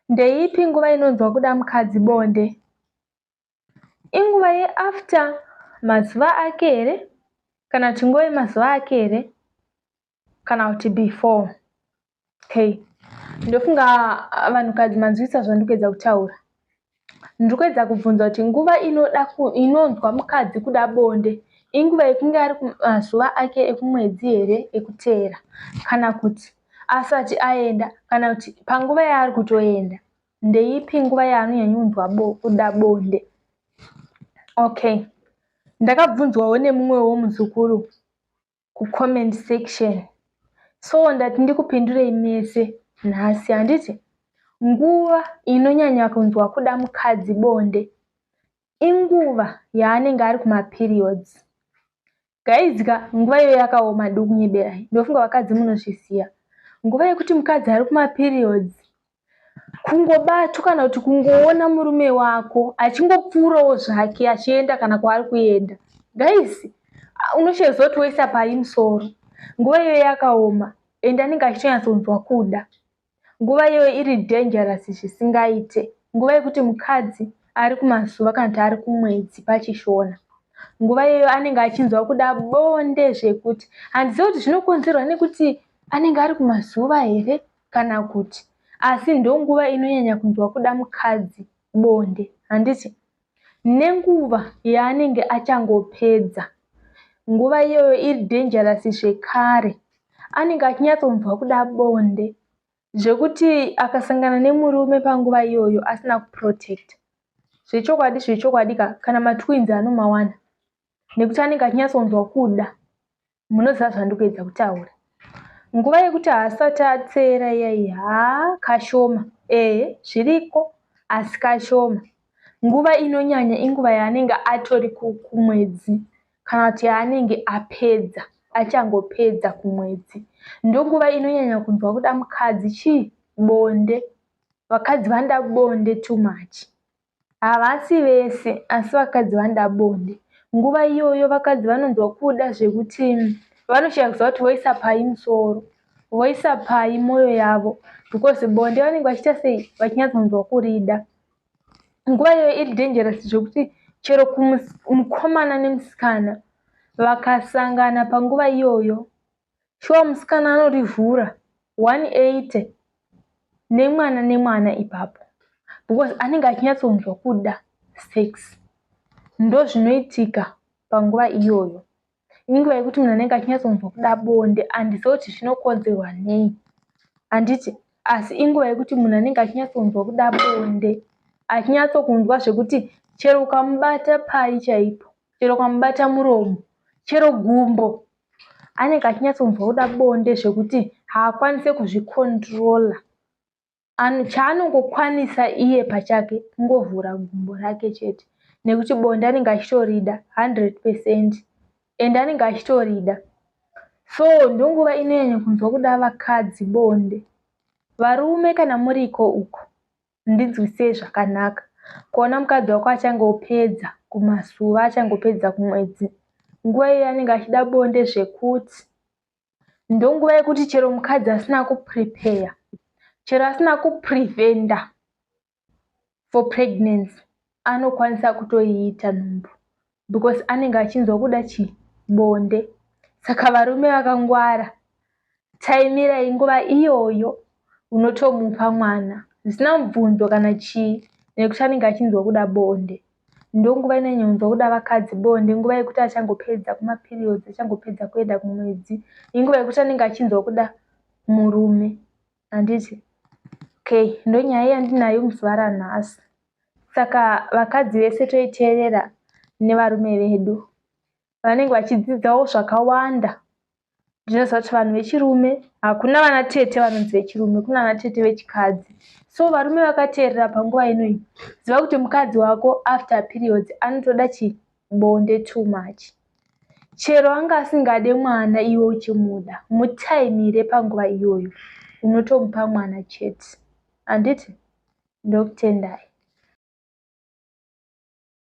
Ndeipi nguva inonzwa kuda mukadzi bonde? Inguva yeafter mazuva ake here kana kuti nguva yemazuva ake here kana kuti before? Okay, ndofunga vanhukadzi manzwisisa zvandiri kuedza kutaura. Ndiri kuedza kubvunza kuti nguva inoda inonzwa mukadzi kuda bonde inguva yekunge ari kumazuva ake ekumwedzi here ekuteera kana kuti asati aenda kana kuti panguva yaari kutoenda ndeipi nguva yaanonyanya kuda bonde? Okay, ndakabvunzwawo nemumwewo muzukuru kucomment section, so ndati ndikupindurei mese nhasi. Handiti nguva inonyanya kunzwa kuda mukadzi bonde inguva yaanenge ari kumaperiods. Guys ka, nguva iyoyo yakaoma. Ndikunyeberai? Ndofunga vakadzi munozviziva. Nguva yekuti mukadzi ari kumaperiods, kungobatwa kana kuti kungoona murume wako achingopfuurawo zvake achienda kana kwaari kuenda, guys, unochiziva kuti woisa pai musoro. Nguva iyoyo yakaoma ende anenge achitonyatsonzwa kuda. Nguva iyoyo iri dangerous zvisingaite. Nguva yekuti mukadzi ari kumazuva kana kuti ari kumwedzi pachishona, nguva iyoyo anenge achinzwa kuda bonde zvekuti handizivi kuti zvinokonzerwa nekuti anenge ari kumazuva here kana kuti, asi ndonguva inonyanya kunzwa kuda mukadzi bonde. Handiti nenguva yaanenge achangopedza, nguva iyoyo iri dangerous zvekare. Anenge achinyatsonzwa kuda bonde zvekuti akasangana nemurume panguva iyoyo asina kuprotecta, zvechokwadi zvechokwadi ka, kana matwins anomawana nekuti anenge achinyatsonzwa kuda. Munoziva zvandiri kuedza kutaura. Nguva yekuti haasati ateera iyaiyi, haa, kashoma. Ehe, zviriko, asi kashoma. Nguva inonyanya inguva yaanenge atori kumwedzi kana kuti yaanenge apedza, achangopedza kumwedzi. Ndonguva inonyanya kunzwa kuda mukadzi chii? Bonde. Vakadzi vanoda bonde too much. Havasi vese, asi vakadzi vanoda bonde. Nguva iyoyo vakadzi vanonzwa kuda zvekuti vanoshaya kuziva kuti voisa pai musoro, voisa pai mwoyo yavo, because bonde vanenge vachiita sei, vachinyatsonzwa kurida. Nguva iyoyo iri dangerous zvekuti chero mukomana nemusikana vakasangana panguva iyoyo, shuwa musikana anorivhura 180 nemwana nemwana ipapo, because anenge achinyatsonzwa kuda sex. Ndozvinoitika panguva iyoyo. Inguva yekuti munhu anenge achinyatsonzwa kuda bonde. Handizivi kuti zvinokonzerwa nei, handiti? Asi inguva yekuti munhu anenge achinyatsonzwa kuda bonde, achinyatsokunzwa zvekuti chero ukamubata pai chaipo, chero ukamubata muromo, chero gumbo, anenge achinyatsonzwa kuda bonde zvekuti haakwanisi kuzvicontrola. Chaanongokwanisa iye pachake kungovhura gumbo rake chete, nekuti bonde anenge achitorida 100% ende anenge achitorida. So ndonguva inonyanya kunzwa kuda vakadzi bonde. Varume, kana muriko uko, ndinzwisei zvakanaka. Kuona mukadzi wako achangopedza kumazuva, achangopedza kumwedzi, nguva iyoyo anenge achida bonde zvekuti ndonguva yekuti chero mukadzi asina kuprepare, chero asina kupreventa for pregnancy, anokwanisa kutoiita nhumbu, because anenge achinzwa kuda chii? Bonde. Saka varume vakangwara, taimirai nguva iyoyo, unotomupa mwana zvisina mubvunzo kana chii, nekuti anenge achinzwa kuda bonde. Ndonguva inonyanya kuda vakadzi bonde, nguva yekuti achangopedza kumaperiods, achangopedza kuenda kumwedzi. Inguva yekuti anenge achinzwa kuda murume, handiti? Okay, ndonyaya yandinayo muzuva ranhasi. Saka vakadzi vese toiteerera nevarume vedu vanenge vachidzidzawo zvakawanda. Ndinoziva kuti vanhu vechirume, hakuna vana tete vanonzi vechirume, kuna vana tete vechikadzi. So varume vakateerera panguva inoyi, ziva kuti mukadzi wako after periods anotoda chii? Bonde too much. Chero anga asingade mwana iwe uchimuda, mutaimire panguva iyoyo, unotomupa mwana chete, handiti? Ndokutendai.